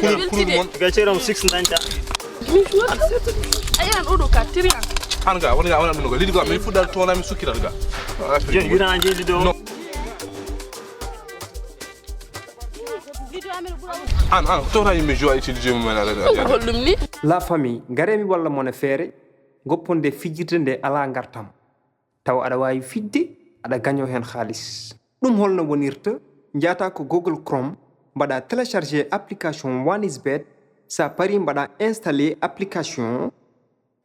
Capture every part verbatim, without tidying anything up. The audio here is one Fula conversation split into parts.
Kulol, kulol mon. Ga ceeram six dañta. Ayan oɗo ka tiriyan. An ga wala ga wala ɗum ga lidi ga min fuɗɗal toona min sukkiral ga. Jen wira an jeedi ɗo. No. An an tawta yimɓe jowa utilisé mum en ala. Ko holɗum ni? La famille, ngaree mi walla mon e feere, gopponde fijirde nde alaa ngartam. Tawa aɗa waawi fijde, aɗa gañoo heen haalis. Ɗum holno wonirta? Njaata ko Google Chrome, mbaɗa télécharger application One is Bet. Sa parii, mbaɗa installer application.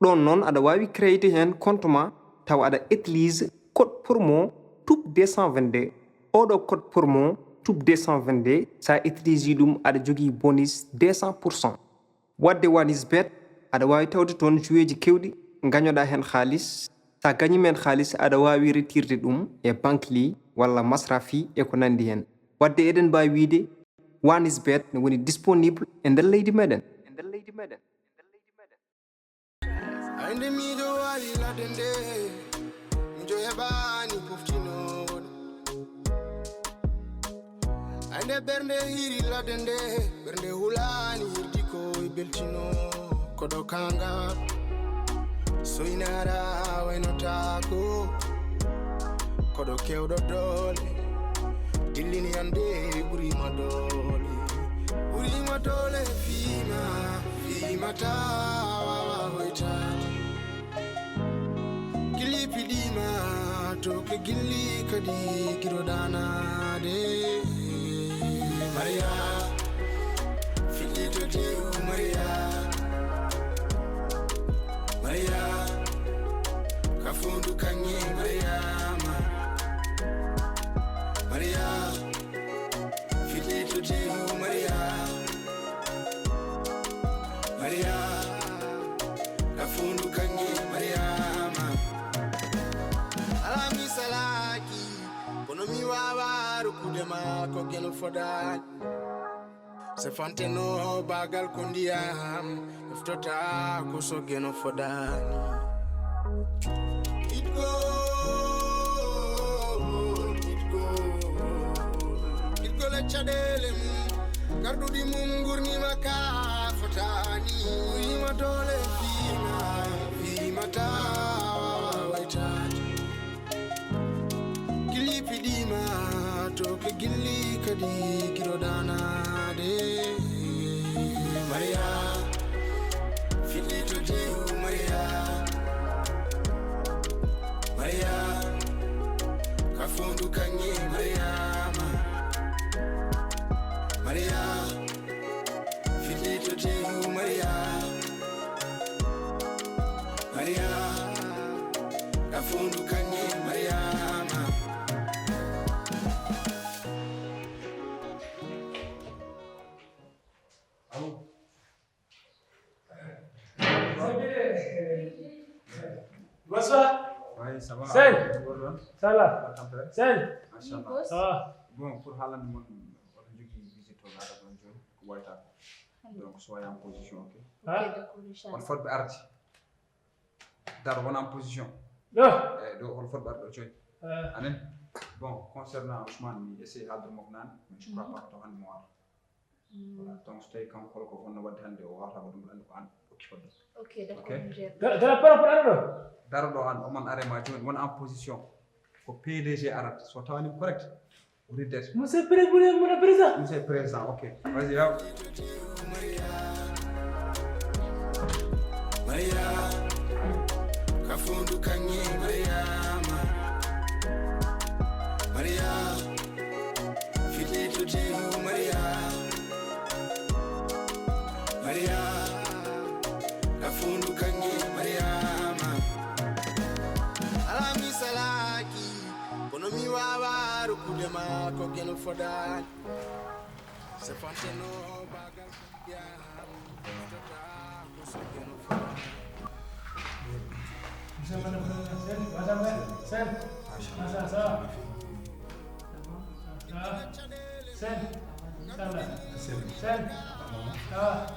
Ɗoon noon, aɗa waawi créer heen compte ma, tawa aɗa utilise code promo tube deux cent vingt-deux. Oɗo code promo tube deux cent vingt-deux, sa utilise ɗum, aɗa jogii bonus deux cent pour cent. Waɗde One is Bet, aɗa waawi tawde toon joueeji keewɗi, ngañoɗaa heen haalis. Sa gañiima heen haalis, aɗa waawi retirde ɗum e Bankly walla Masrafi e ko nanndi heen. Waɗde eɗen mbaawi wiyde One is Bet ne woni disponible e nder leydi meɗen. Ay nde miijo waali ladde nde, miijo heɓaani poftinoowo ɗum. Ay nde ɓernde hiiri ladde nde, ɓernde hulaani hirdi ko e beltino. Koɗo kaŋŋa soynaara waynotaako. Koɗo keewɗo doole, dillini annde ɓuriima doole. Ɓuriima doole fiima, fiima taa waawa hoytaade. Gilli piɗiima to ke gilli kadi giro danaade. Maria, fiɗɗi to tew Maria. Maria, ka fondu kaŋŋe Mariama. Maria, fiɗɗi to tew Maria. Maria, ka fondu kaŋŋe Mariama. Alaa mi salaaki, kono mi waawaa rokkude ma ko geno fodaani. Se fanteno baagal ko ndiyam, eftota ko so geno fodaani. Itgo, itgo, itgo le caɗeele mum, garɗuɗi mum ngurnima ka fotaani. Uyima doole fiima, fiima taa waawa waytaade. Gilli piɗiima to ke gilli kadi giro danaade. Maria, fiɗɗi to tew Maria. Maria, ka fondu kaŋŋe Mariama. Maria, fiɗɗi to tew Maria. Maria, ka fondu kaŋŋe Mariama. Bonsoir. Oui, ça va. Sey. Gordon. Ça va. Bonne rentrée. Sey. Machallah. Ça va. Bon, pour haalande mon, oto jogii visite to gaɗa ɗon jooni, ko wayta ko. Donc, soyez en position, ok? Ah. Ok, d'accord, inchallah. On fotɓe arde. Daro, wona en position. Ɗo. Eh, ɗo, on fotɓe arde ɗo jooni. Ah. Anen. Bon, concernant Ousmane, mi essaye haalde makko nane, mais je crois pas que to hannde mo wara. Voilà, donc so tawi kanko hol ko fonno waɗde hannde, o wawata waɗde ɗum, anndi ko an occupé ɗum. Ok, d'accord, mi gère. Dara, dara, par rapport à ɗo? Daro ɗo an, oman are ma jooni, wona en position. Ko P D G arata, so tawani correct, o riddete. Monsieur Pré-, Monsieur le Président. Monsieur le Président, ok. Vas-y, yaw. Maria, ka fondu kaŋŋe Mariama. Maria, fiɗɗi to tew Maria. Maria, ka fondu kaŋŋe Mariama. Alaa mi salaaki, kono mi waawaa rokkude ma ko geno fodaani. Se fanteno baagal. Monsieur, madame, Sen, madame, Sen. Machallah, ça va? Ça va? Sen, ça va? Sen, ça va?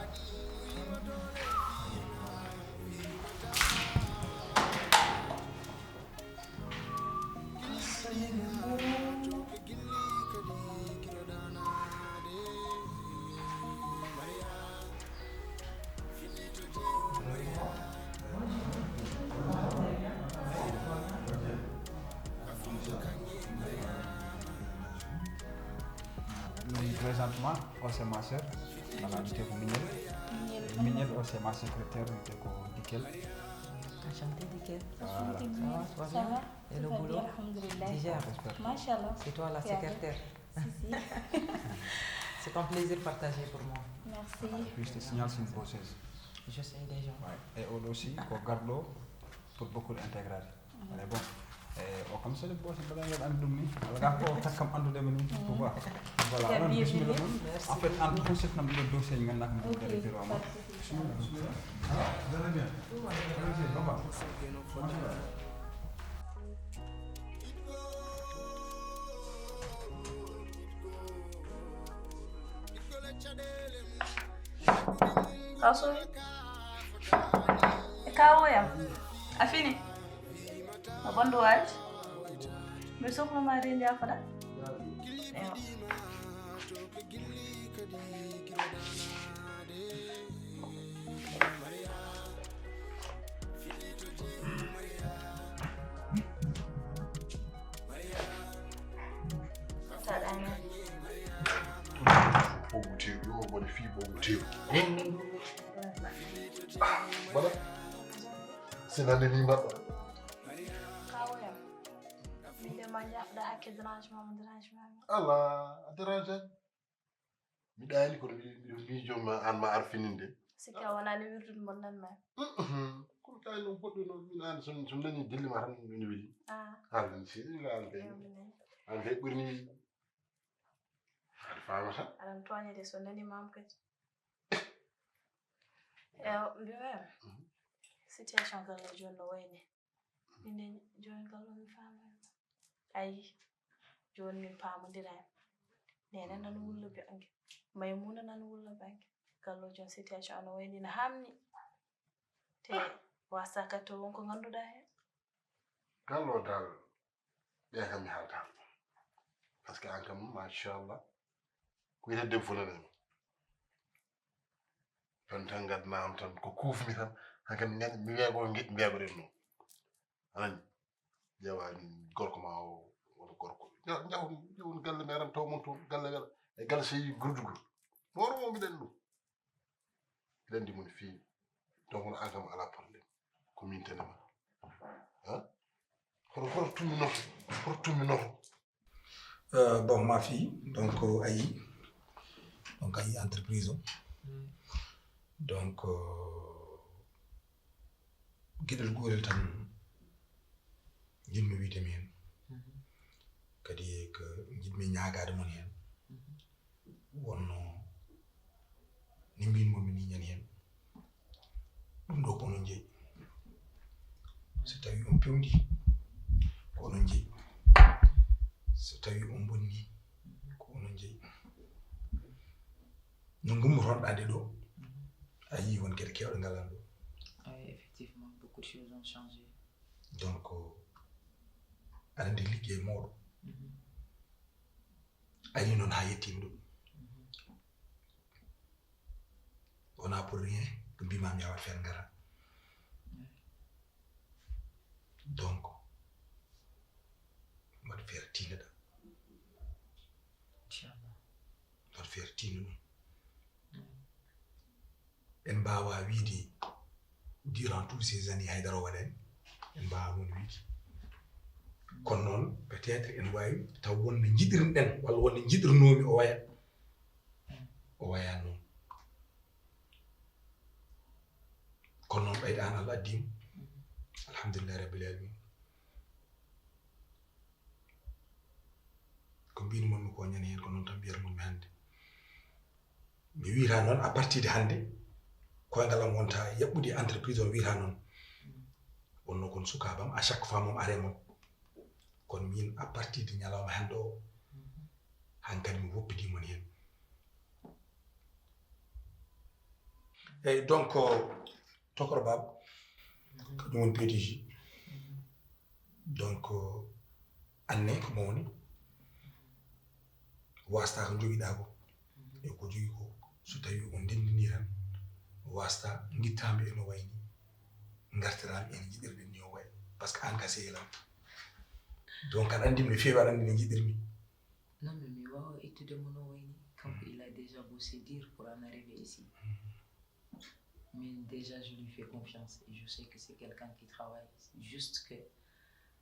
Moi, oh, c'est ma sœur. Voilà, mi wiyetee ko Mignel. Mignel, oh, c'est ma secrétaire, mi wiyetee ko Dikel. Enchanté, Dikel. Voilà. Ça va, tu vas bien? Et le boulot? Tu gères? Machallah. C'est toi la secrétaire? Si, si. C'est un plaisir partagé pour moi. Merci. Et puis, je te signale, c'est une bosseuse. Je sais déjà. Ouais. Et on aussi, ko garɗo pour beaucoup d'intégrer. Mais bon, eh, o kam so debbo so mbaɗa ngal anndu ɗum ni, alaa ko o takkam anndude mo ni. Voilà, onon bismilla mon. En fait, an fof setnam ɗiɗo dossier ji ngannduɗaa ko mbaɗi directeur o ma. Vous allez bien? Vous allez bien? Au revoir. Aso. E kawoyam. A fini. A ɓanndu waaji. Mi sohla ma de njaafoɗa. Ewa. Boobu teew, yo, woni fii boobu teew. Bala, sinande ni mbaɗɗa. Kawoyam. Min de ma jaafoɗa hakke dérangement mo dérangement. Ala, a dérange. Mi ɗaani kono miɗo miijo ma an ma ar fininde. Sikki a wonaani wirdude mon nan ma. Kono kaani noon goɗɗo noon min an son son dañi dilli ma tan min weli. Ah. Har min si la an kay. An kay ɓurni. Ar fama tan. Aɗan tooña de so nani mam kadi. Ewa, mbiwa situation gallo jooni no wayni. Minen jooni ngal ɗo mi faamaani. Ayi, jooni min paamondiraa. Neene nan wulla bange. Maymuna nan wulla bange. Ngal ɗo jooni situation no wayni no hamni. Te wasaka to won ko ngannduɗaa heen. Ngal ɗo dal ɓe kam mi haltaano. Parce que an kam machallah ko wiyete debbo fulane ma. Tan tan ngaddanaa am tan ko kuufmi tan hankadi mi ngani mi wiya ko ngeɗ mbiya ko ɗen noon. Anani ƴeewa gorko ma o wala gorko jawon jawon galle meeram taw mon toon galle wela e galle so yi gurdugol moro mo mbiɗen ɗum mbiɗen ndi mon fii donc no agam ala problème ko min tene ma ha hoto hoto tumminoto hoto tumminoto. Euh, bon, ma fille, donc, euh, ayi, donc, ayi entreprise, o. Donc, euh, geɗel gotel tan, jinmi wiide mi hen. Kadi, ko jiɗmi ñaagaade mon hen. Wonno, ni mbin mo mi ni ñan hen. Ɗum ɗo ko onon jeyi. So tawi on pewndi, ko onon jeyi. So tawi on bonni, ko onon jeyi. No ngummotonɗaa de ɗo, a yii won geɗe keewɗe ngalan ɗo. Ah oui, effectivement, beaucoup de choses ont changé. Donc, aɗa andi liggey mawɗo. A yii noon haa yettiima ɗo. Wonaa pour rien ko mbima mi yawat feere ngara. Donc, mbaɗ feere tiineɗa. Inchallah. Mbaɗ feere tiine ɗum. En mbaawa wiide durant tous ces années haydara o waɗani en mbaawa noon wiide kono noon peut-être en waawi taw wonde njiɗirɗen walla wonde njiɗirnoomi o waya o waya noon kono noon ɓayde an allah addiima alhamdulillahi rabbil alamin ko mbinumon mi ko ñande heen ko noon tan mbiyata mon mi hannde mi wiyata noon à partir de hannde koyngal am wonta yaɓɓude entreprise o wiyata noon wonno kon sukaaɓe am à chaque fois moom are mon kono min à partir de ñalawma hannde o hankadi mi woppidi mon heen eyyi donc tokoro baba ko ɗum woni pdg donc anne ko mawni wasta ko jogiɗa ko e ko jogi ko so tawi on ndendini tan wasta guittaɓe eno wayni gartirami en jiɗirɗen ni o wayi par ce que an ka sehilam donc aɗa andi mi feewi aɗa andi no jiɗirmi non mais mi wawa ittude mo no wayni kanko il a J'ai beau se dire pour en arriver ici. Mais déjà, je lui fais confiance et je sais que c'est quelqu'un qui travaille. Juste que,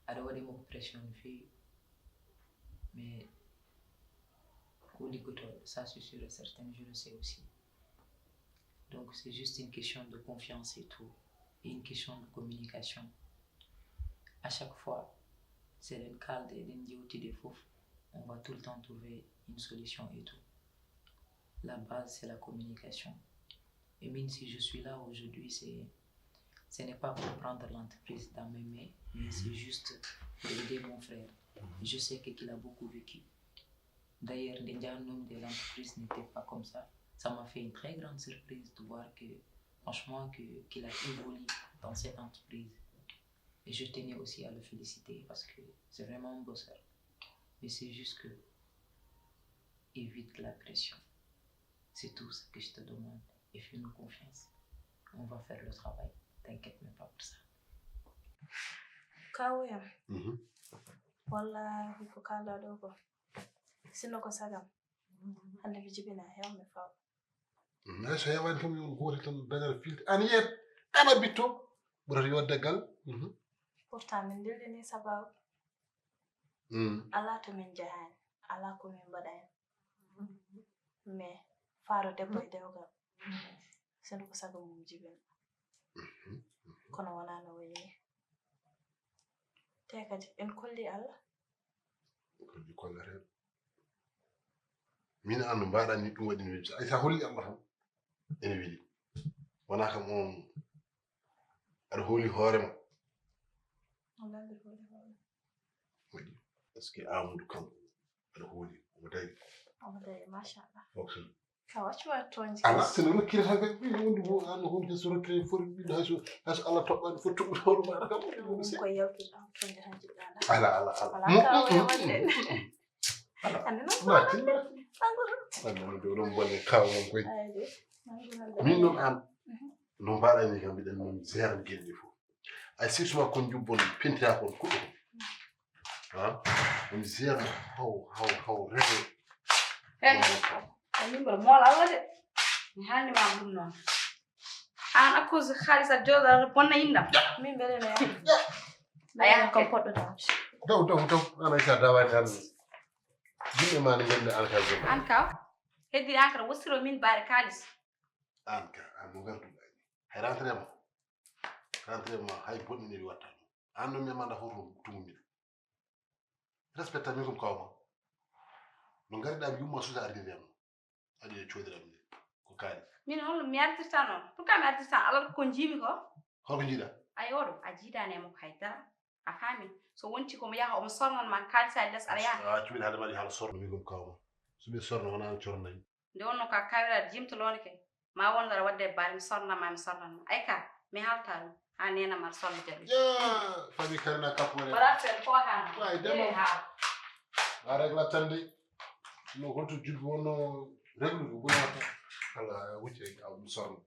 alors, des mots pression fait, mais au liquide, ça c'est sûr et certain, je le sais aussi. Donc, c'est juste une question de confiance et tout, et une question de communication. À chaque fois, c'est le cas de l'Indiotide, on va tout le temps trouver une solution et tout. La base, c'est la communication. Et même si je suis là aujourd'hui, c'est, ce n'est pas pour prendre l'entreprise dans mes mains, mais c'est juste pour aider mon frère. Je sais que qu'il a beaucoup vécu. D'ailleurs, les gens de l'entreprise n'étaient pas comme ça. Ça m'a fait une très grande surprise de voir que, franchement, que, qu'il a évolué dans cette entreprise. Et je tenais aussi à le féliciter parce que c'est vraiment un bosseur. Mais c'est juste que évite la pression. C'est tout ce que je te demande. Et fais-nous confiance. On va faire le travail. T'inquiète même pas pour ça. Kawuyam. Wallahi ko kala ɗo ko sinno ko sagam hande mi jibina hewmi faw. Hay so hewani kam yon gotel tan dañata filde an yiyat ana bitto ɓurata yo deggal. Pourtant min ndillini sababu ala to min jahani, ala ko min mbaɗani. Mais faaro debbo e dewgal sino ko sago mum jibina. Kono wona no wayni. Te kadi en kolli Allah. Ko ɗi kollateɗo. Min an no mbaɗa ni ɗum waɗi no weɓi ay sa holli Allah tan ene weeli. Wona kam on aɗa hooli hoorema. Wallahi mbiɗa hooli hoore. Waɗi est ce que Amadou kanko aɗa hooli omo dari. Omo dari machallah. Fonctionne. Ka waccu wa tonji. Ala sino rokkirata ɓe ɓe wondu mo an hon ke so rokkire fori ɓiɗo hay so hay so Allah toɓɓani foti toɓɓude hoore maɗa kam. Ɗum ko yaltude am tonji tan jiɗɗa. Ala ala ala. Ala ka o yamande. Ande noon Mati mati. Ande no ɗo ɗon bolle kaw mon koy. Min noon an no mbaɗani kam mbiɗen noon zéro gelle fof. Ay surtout ma kon jubbon pentira kon kuɗo. Ha? On zéro haw haw haw rebe. Eh, a yimɓe mool Allah de. Mi haalni ma ɗum noon. An à cause xaalis a jooɗa aɗa bonna yindam. Min mbeɗa no yaha. A yaha kam poɗɗo dawde. Daw daw daw an ay sa dawani an. Yimɓe ma ne gandi an ka zone. An ka heddi an kata wosiro min baare kaalis. An ka an mo gardu. Hay rentré ma. Rentré ma hay bonni ne watta. An no mi manda hoto tumumiɗa. Respecta min comme kawma. No ngariɗa mi yumma suusa ardirde am. Aɗa e coodiram nde ko kaali. Min holno mi artirta noon? Pourquoi mi artirta? Alal ko jiimi ko. Holko jiiɗa? Ay oɗo a jiidani e makko hay dara. A faami? So wonti komo yaha omo sornan ma kaalis hay les aɗa yaha. A cuɓiɗa hade maɗi haala sorno mi comme kawma. So mi sorno wona an cornami. Nde wonno ka kawiraɗo jimtoloonike ma won dara wadde e baali mi sornan ma mi sornan ma ay ka mi halta ɗum ha nena ma sorno jaɓi. Ya fami karina kappore. Wala fen ko ha na. Wa e demo. A regla tan de. No holto julɓe wonno reglude ɓuri watta. Ala wucce ka ɗum sorno.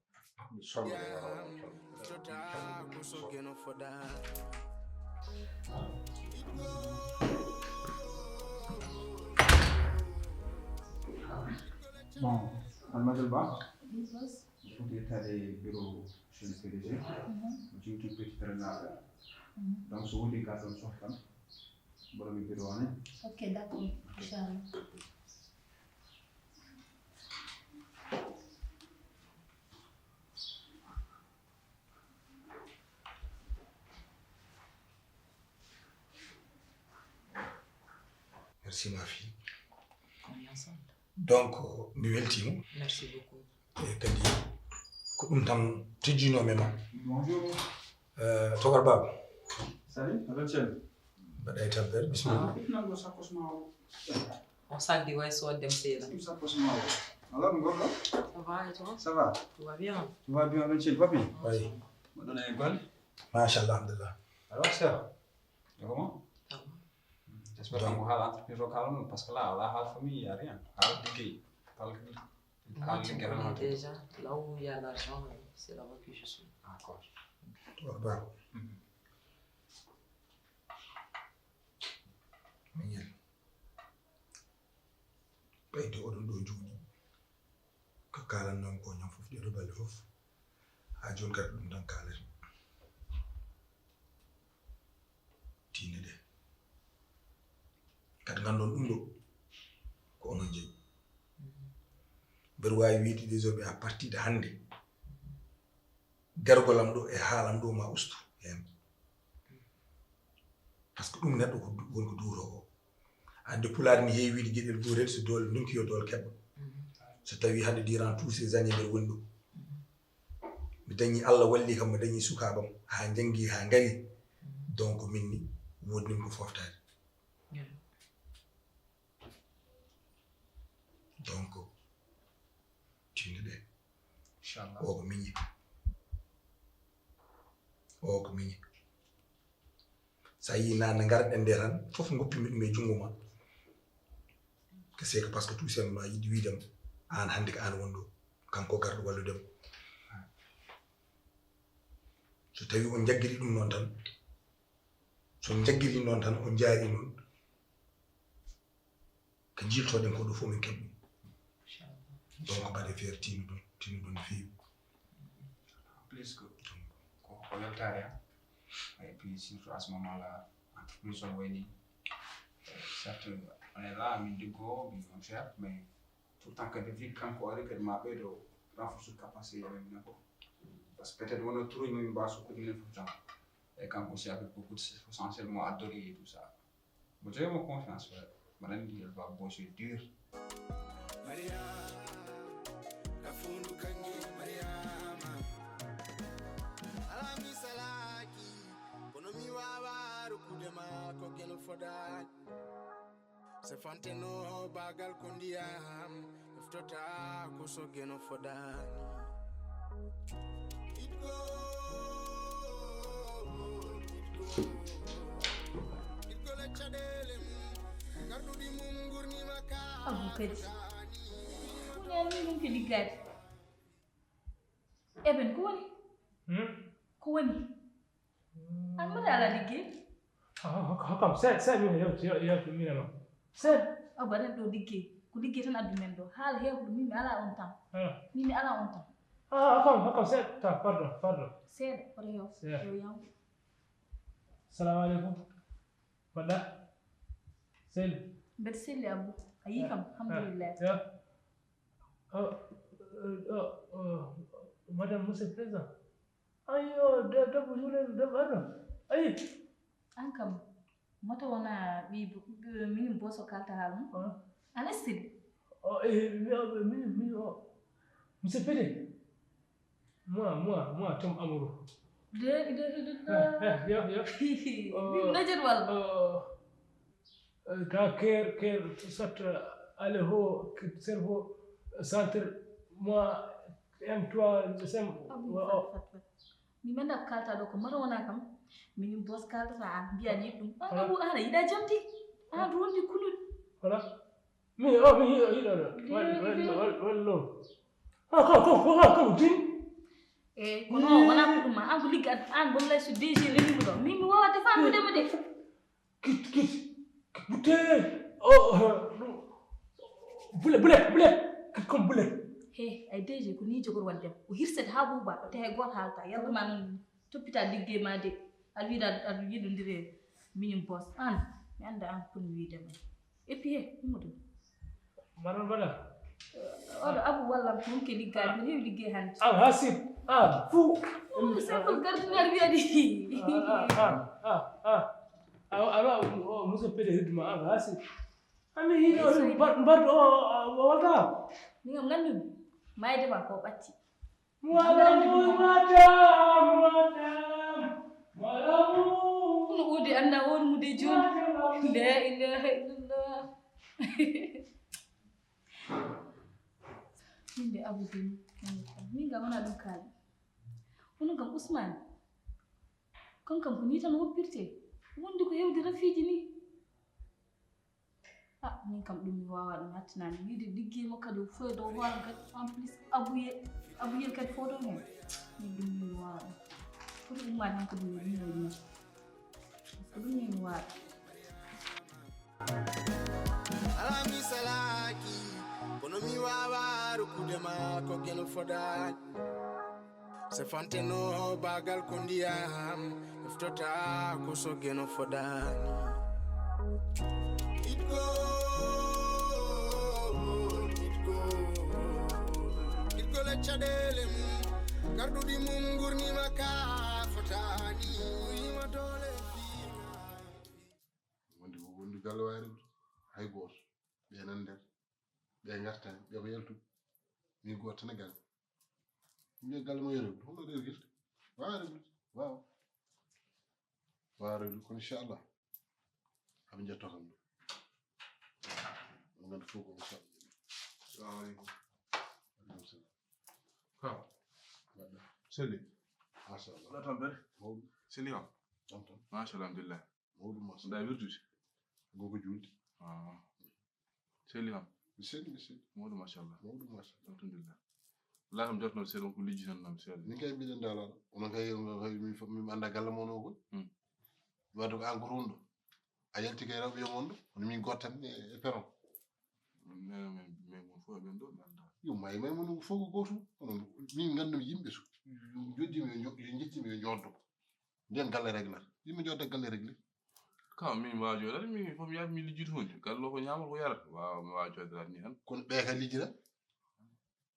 Bon, Almadel Ba, il faut que tu aies bureau chez le P D G, tu peux te traîner. Donc, si vous voulez garder un soir, bon, le bureau, hein. Ok, d'accord, Inch'Allah. Merci ma fille. On est ensemble. Donc mi weltima. Merci beaucoup. E kadi ko ɗum tan tijjinomi ma. Bonjour. Euh, Tokar Baba. Salut, Rachel. Mbaɗa e tampere, bismillah. Ah, nango sakkos ma o. On saldi way so waddem seeɗa. Ɗum sakkos ma o. Alaa ɗum gorɗo? Ça va et toi? Ça va. Tout va bien. Tout va bien, Rachel, papi. Oui. Mbaɗɗon e golle? Machallah, alhamdulillah. Alors, sœur, comment? J'espère que vous avez l'entreprise au calme parce que là, là, la famille, il n'y a rien. Là, le pays, pas le pays. Moi, tu me connais déjà. Là où il y a l'argent, c'est là-bas que je suis. D'accord. Miguel, ɓayde oɗon ɗo jooɗi. Kaalannoon ko ñam fof ɗeɗo balɗe fof. Haa jooni kadi ɗum tan kaalata. Tiine ɗe. Kadi nganndoon ɗum ɗo ko onon jeyi. Mbeɗa waawi wiyde désormais à partir de hannde, gargol am ɗo e haalam ɗo ma ustu heen. Par ce que ɗum neɗɗo ko du- woni ko duwotoo ko. Hannde pulaar ni heewi wiide geɗel gootel, so doole ndonki yo doole keɓɓa. So tawi hannde durant tous ces années mbeɗa woni ɗo, mi dañi, Allah walli kam, mi dañi sukaabam haa njanngi haa ngari. Donc min ni woodnimi ko foftaade. Donc tiine ɗe. Inchallah. O ko miñi. O ko miñi. So a yii naanne ngarɗen nde tan, fof ngoppimi ɗum e junngo ma. Que c'est que parce que tout simplement yiɗi wiidem aan hannde ko aan woni ɗo. Kanko garɗo walludem. So tawi on njaggiri ɗum noon tan, so njaggiri noon tan, on njaari noon, ko jiiltoɗen ko ɗo fof min keɓ ɗum. Donc mbaɗe feere, tinu ɗum, tinu ɗum no feewi. Plus que ko ko weltaare am. Et puis surtout à ce moment là, entreprise on wayni, certes on est là min liggo min on cher, mais tout le temps kadi vi kanko ari kadi ma ɓeydo renforcer capacité amen minen fof. Parce que peut-être wono turuji min mbawa sukkude minen fof tan. Et kanko aussi avec beaucoup de potentiellement adori et tout ça. Mo jogi mo confiance, frère. Mbaɗa anndi elle va bosser dur. Mariama, ka fundu kange Mariama. Alami salaki, kono mi wawa rukude ma ko geno fodani. Se fanteno bagal ko ndiyam, eftota ko so geno fodani. Itgo, itgo, itgo le caɗele mum, garɗuɗi mum gurnima ka Abou kadi. Fodani. Ko ñaami ɗum ke liggaade. Eben, ko woni? Hmm? Ko woni? An mbaɗa ala liggey? Hokkam seeɗa, seeɗa min yewti, yewti min e ma. Seeɗa. O mbaɗen ɗo liggey. Ko liggey tan addu men ɗo. Haala heewɓe ɗum min mi ala on temps. Min mi ala on temps. Ah, hokkam, hokkam seeɗa. Ta, pardon, pardon. Seeɗa, oto heew. Seeɗa. Yo yaw. Salamu aleykum. Mbaɗɗa? Selli. Mbeɗa selli Abou. A yii kam, alhamdulillah. Ya. Oh, oh, oh, madame, monsieur le président. Ayo, de- debbo juulel debbo arɗo. Ayi. An kam, mata wona ɓi minin boso kalta haal mum. Ah. Ana sidi. Oh, eh, mi o mi mi o monsieur Pété. Moi, moi, moi, Tom Amourou. De de de de. Eh, eh, yo yo. Min najat wal. Oh. Dans cœur, cœur, soit aller haut, cerveau, centre, moi, M trois, sem. Abou, fat fat fat. Mi manda ko kalta ɗo ko maro wona kam. Minin bos kaltata an mbiya ni ɗum. An Abou, an a yiɗa jamdi. An rondi kuluɗi. Voilà. Mi o mi yiɗo yiɗo ɗo. Wal wal wal wal lo. Ha ko ko ko ko din. E kono wona ko ɗum ma an ko ligga an gollay so D G lelimo ɗo. Min mi wawa défendre dema de. Kit kit. Bute. Oh, bule bule bule. Kit comme bule. He ay D G ko ni jogor wadde o hirset ha buba o tahe goto halta yalta ma non. Toppita liggey ma de. Aɗa wiɗa aɗa yiɗodire minin bos an. Mi anda an koni wiide ma. Et puis he ummude. Maɗon mbaɗa? Oɗo Abou wallam wonke liggaade mbiɗa heewi liggey hannde. An hasib an fou. Simple gardinaire wiyani. An an an an awa awa o muso pede hidduma an hasib. Ami yiɗo mbaɗ mbaɗ o walta. Min kam ngandumi mayde ma ko ɓatti. Voilà, madame, madame, madame. Kono ɓoodi annda on mude jooni. La ilaha illallah. Yimɓe Abou Dini. Min kam wona ɗum kaali. Kono kam Ousmane. Kon kam ko ni tan woppirte. Wondi ko hewde rafiiji ni. Ah, min kam ɗum mi wawa ɗum hattinani wiide liggey mo kadi o foye dow hoore kadi en plus abuye abuye kadi foto hen. Min ɗum mi wawa ɗum foti ummade hen ko ɗum ɗum woni ko ɗum min wawa. Alami salaki Kono mi wawa rokkude ma ko geno fodani. Se fanteno bagal ko ndiyam, eftota ko so geno fodani. It go, it go, it go le caɗele mum, garɗuɗi mum gurnima ka fotani. Uyima dole fima. Wonde ko wonde galle wawi rewde hay goto. Ɓe nan nder. Ɓe ngarta, ɓe ko yaltuɓe. Min goto tan e galle. Min galle mo yero, hono ɗo rewirta. Wawa rewirde. Wawa. Wawa rewirde, kono inchallah. Haɓe jetto kam ɗo. On nganndi fof ko inchallah. Assalamu alaikum. Alaikum salam. Ka. Mbaɗɗa. Selli. Machallah. Wala tampere. Mawɗum. Selli kam. Jam tan. Machallah, alhamdulillah. Mawɗum machallah. Nda wirdude. Ngo ko julde. Ah. Selli kam. Mi selli, mi selli. Mawɗum machallah. Mawɗum machallah. Alhamdulillah. Wala kam jotno seeɗa ko lijji tan nam seeɗa. Min kay mbiɗen daalano. Onon kay, onon kay min fof min annda galle mon o koy. Hmm. Wadde ko an ko runɗo. A yalti kay rewɓe yo mon ɗo. Kono min goto tan e, e peron. Nene men, men mon fof ɓen ɗo mi annda. Yo may may mon fof ko goto. Onon min ngandumi yimɓe so. Joddimi yo jo-, yo jettimi yo joddo. Nden galle reglata. Yimɓe jodda galle regle. Ka min waawa jooɗaade, min fof mi yaha mi lijjito hunde. Galle o ko ñaamata ko yarata. Waawa, mi waawa jooɗaade ni tan. Kono ɓe ka lijjira.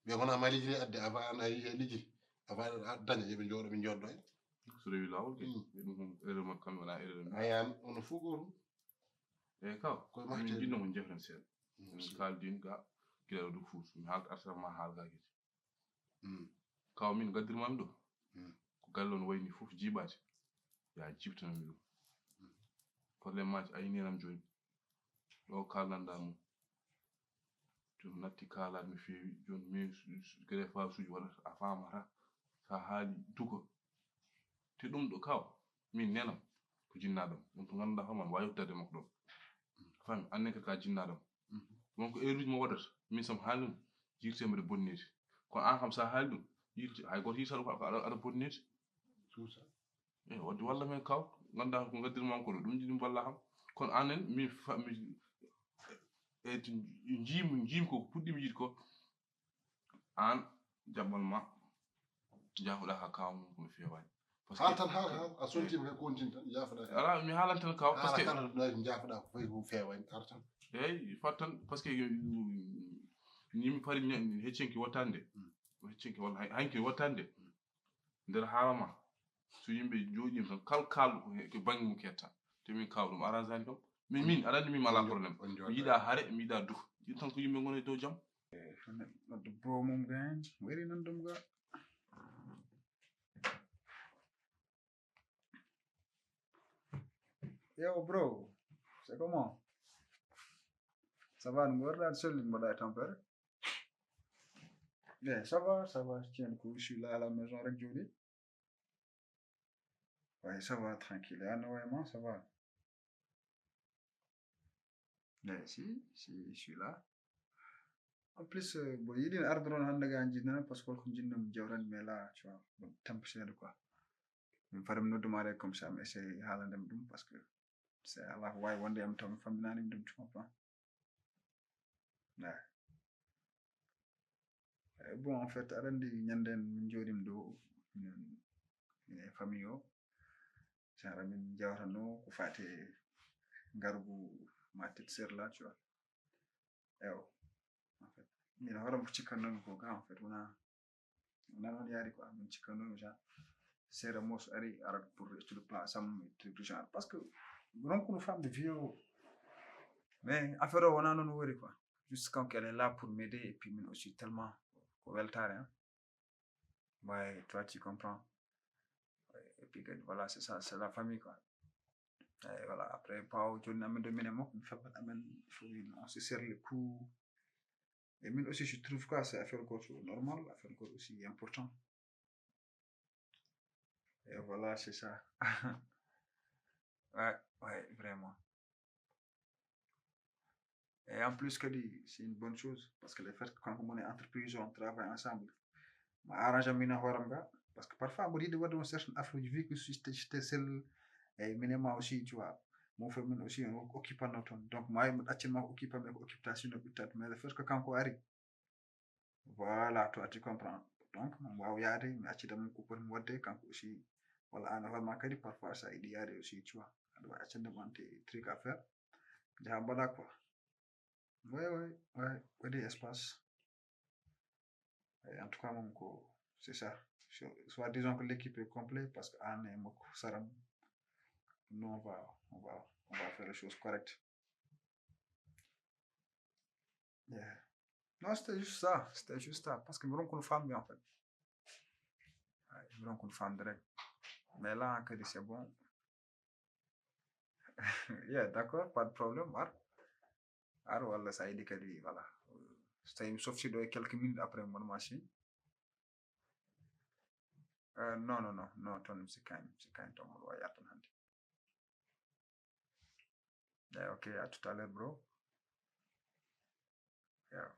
Ɓe kono ama lijjiri adde avant an a yi lijjiri. Avant a daña yoɓe jooɗo ɓe jooɗo hen. So rewi laawol kay. Mm. Ɓe ɗum kon erreur makko kam wona erreur am. Ayan ono fof goto. E kaw. Koye makko min jinno ko jefren seeɗa. Mm, min so- kaldin ga gila ɗo Fuuta. Mi haalta arta ma haal ga gite. Mm. Kaw min gaddirmami ɗo. Mm. Ko galle on wayni fof jiiɓaade. Ya jiibtanami ɗum. Mm. Problème maaji ayninam jooni. Ɗo kaldanɗa mum. Jooni natti kaalaade no feewi. Jooni min greffage uji waɗata a faamata. Sa haali duko. Te ɗum ɗo kaw. Min nenam. Ko jinnaɗam. Ɗum ko ngannduɗaa hoore ma waawi yewtidade e makko ɗon. Fami, annen kadi ka jinnaɗam. Mhm. Won ko erreur uji mo waɗata. Min sam haali ɗum. Yirte mbaɗa bonneede. Kono an kam sa haali ɗum. Yirte, hay goto yirta ɗum ko aɗa, aɗa bonneede. Suusa. E wadde walla men kaw. Ngannduɗaa ko ngaddirmam ko ɗo. Ɗum jiɗi mballa kam. Kono anen min fa-, mi, e, jiimi, jiimi ko puɗɗimi yiɗ ko. An jaɓɓal ma. Jaafoɗa ka kaw mum ko mi feewani. Parce que haal tan, haal, haal. A sontima kay kontin tan, jaafoɗa kay. Ala, mi haalan tan kaw, parce que haala kala ɗo jaafoɗa ko fayi ko feewani, ar tan. Eyyi, fat tan, parce que, mm, ni mi fari mi heccenki wattande. Mm. Heccenki walla hay-, hanki wattande. Mm. Nder haala ma, so yimɓe jooɗima tan, kal kalɗo ko he, ko bannge mum ketta. Te min kaw ɗum arrangani kam. Min, min, aɗa anndi min ala problème. On jooɗo. Mi yiɗa hare, mi yiɗa duh. Yiɗ tan ko yimɓe ngona e dow jam. Neɗɗo bro mum gain, wari nan ɗum ga. Yo, bro, c'est comment? Ça va, no mbaɗɗa, solide, mbaɗa e tampere? Yeah, ça va, ça va, tiens, cool, je suis là à la maison, rek jooɗi. Ouais, ça va, tranquille. Ah non, vraiment, ça va. Eh, si, si, je suis là. En plus, euh, bon, yiɗi arde ɗon hannde ga jinnana, parce que ko jinnum jawran, mais là, tu vois, bon, tempo seeɗa quoi. Min fare mi nodduma rek comme ça, mi essaye haalande mi ɗum, parce que c'est à la fois wonde am taw mi famminani mi ɗum, tu comprends? Ouais. Eh, bon, en fait, aɗa anndi ñande en min jooɗima ɗo, min, min e famille o, genre min jawtano ko fate ngargu ma tête sœur là, tu vois. Ewo. En fait, min hooram ko cikkannomi ko ga, en fait, wona, wona noon yaari quoi, min cikkannomi genre, seeɗa mo so ari, arat pour étude place am, et truc du genre. Parce que, donc, une femme de vieux, mais affaire o wona noon wori quoi. Juste quand elle est là pour m'aider, et puis min aussi tellement ko weltare, hein. Ouais, toi, tu comprends. Ouais, et puis, que, voilà, c'est ça, c'est la famille, quoi. Et voilà, après, pas au jour, amen de minimum, il faut, amen, il faut, on se serre les coups. Et moi aussi, je trouve que c'est affaire quoi, c'est normal, affaire quoi aussi important. Et voilà, c'est ça. Ouais, ouais, vraiment. Et en plus, kadi, c'est une bonne chose. Parce que le fait que quand on est entreprise, on travaille ensemble. Ma arrange mina hooram ga. Parce que parfois, on dit de voir une certaine affaire, vu que je suis, j'étais seul, et minimum aussi, tu vois. Mon frère, min aussi, on occupe pas notre temps. Donc, moi, je me dis, occupé, mais occupation, mais le fait que quand on arrive, Voilà, toi tu comprends. Donc mo waawa yaade, mi accida mo ko poti mo waɗde kanko aussi. Walla aan hoore ma kadi parfois so a yiɗi yaade aussi, tu vois, aɗa waawi accande mo ante truc à faire, njaha mbaɗa quoi. Ouais, ouais, ouais, waɗi espace. Et en tout cas moom ko c'est ça. Soit disant que l'équipe est complète parce que aan e makko Saram, nous on va, on va, on va faire les choses correctes. Yeah. Non, c'était juste ça, c'était juste ça parce que mi ronkuno famde en fait. Ouais, mi ronkuno famde rek. Mais là kadi c'est bon. Yeah, d'accord, pas de problème, ar. Ar walla so a yiɗi kadi, voilà. So tawi mi softi ɗo e quelques minutes après mon machine. Euh, non, non, non, non, toon mi sikkaani, mi sikkaani toon mboɗo wawi yahde toon hannde. Yeah, ok, à tout à l'heure, bro. Yeah.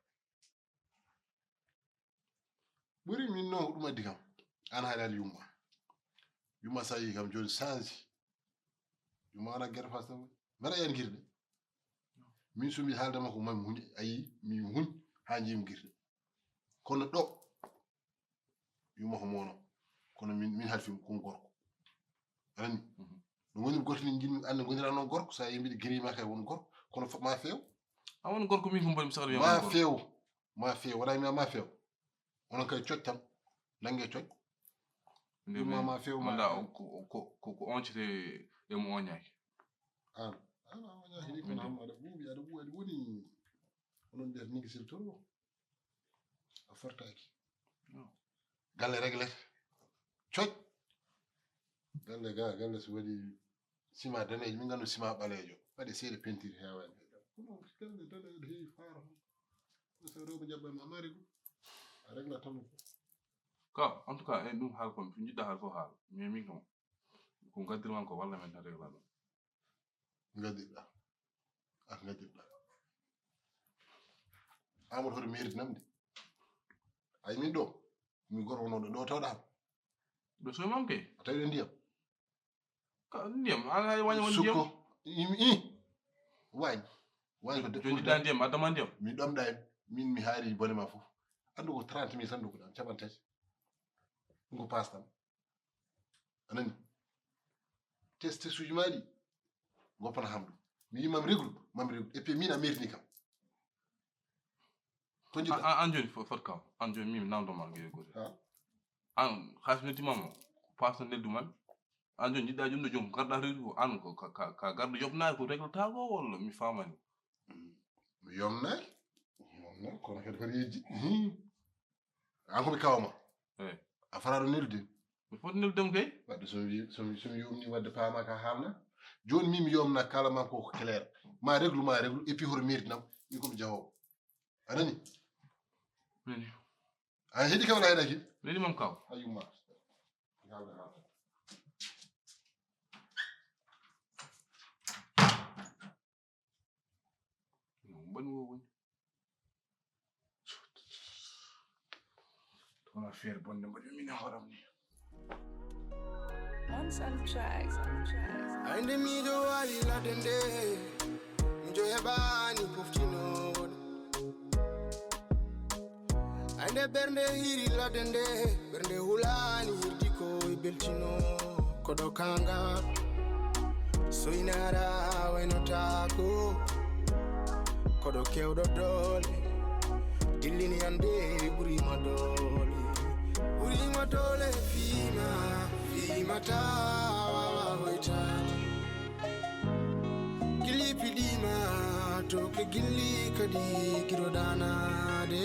Ɓuri min non ko ɗum addi kam. An haali haali yumma. Yumma sa yi kam joni change. Yumma ana guerre face tan. Mbeɗa yan girde. Min so mi haalda makko mami huñ, ayi mi huñ ha jeymi girde. Kono ɗo yumma ko mono. Kono min min halfi kon gorko. Anani. No woni gorko ni jimmi ande gondira non gorko sa yimbi girima kay won gorko. Kono ma few. A won gorko min ko mboy mi sawri ma few. Ma few wala mi ma few. Onon kay coƴ tan, nannge coƴ. Nde Ɗum mi- ma feew ma manda ko ko ko ko oncete e mo oñaaki. An an a oñaaki ni kono am aɗa ɓuuɓi aɗa ɓuuɓi aɗa woni. Onon mbiyata ningi sel toro. A fortaaki. Galle reglete. Coƴ. Galle ga galle so waɗi sima daneejo min ngandu sima ɓaleejo waɗi seeɗa peinture heewaani. Kono galle daneejo heewi faaro. Ko so rewɓe jaɓɓan ma mari ɗum a regla tan. Ka en tout cas en ɗum haala kon to jiɗɗa haala fof haala mais min kam ko gaddir man ko walla men tan regla ɗum. Gaddirɗa a gaddirɗa. Amadou hoto mairie namde. Ay min ɗo min goto wonoɗo ɗo tawɗa. Ɗo soymam kay a tawi ɗo ndiyam. Ka ndiyam an hay waña won ndiyam. Sukko i i wañ wañ ko joni jiɗɗa ndiyam addama ndiyam. Mi ɗomɗa en min mi haari bone ma fof. Andu ko trente mille tan ndokuɗam caɓantati. Ɗum ko passe tan. A nani? Test test uji ma ɗi goppana ham ɗum. Mi yimam reglu mam reglu et puis min a merni kam. Ko jiɗɗa an joni fot kam an joni min namdoma gere goto. An xaalis noddi mama passe tan neldu man. An joni jiɗɗa joni ɗo joom garɗa reedu ko an ko ka garɗo yoɓnaaki ko reglata ko walla mi famani. Mi yomnaaki. Yomnaaki kono kadi foti yejji. An ko mi kawama. A faraɗo neldude. Mi foti neldudem kay. Wadde somi somi somi yomni wadde paama ka haalna. Joni min mi yomna kala man ko clair ma reglu ma reglu et puis hoto mairie nam min komi jahowo. A nani? Nani. A heɗi kam ala heɗaki? Nani mam kaw. A yumma. Haalde haalde. Mbaɗi wo woni. Kono affaire bonde mbaɗi min e hooram ni. Once on tracks, on tracks. Ande miɗo wawi ladde nde miɗo heɓani poftinoɗo. Ande ɓernde hiri ladde nde ɓernde hulani hirdi ko e beltino. Koɗo kanga soynara waynotako. Koɗo kewɗo doole dillini ande ɓurima doole. Ɓurima doole fima fimata wawa hoytade. Gilli piɗima toke gilli kadi giroɗanade.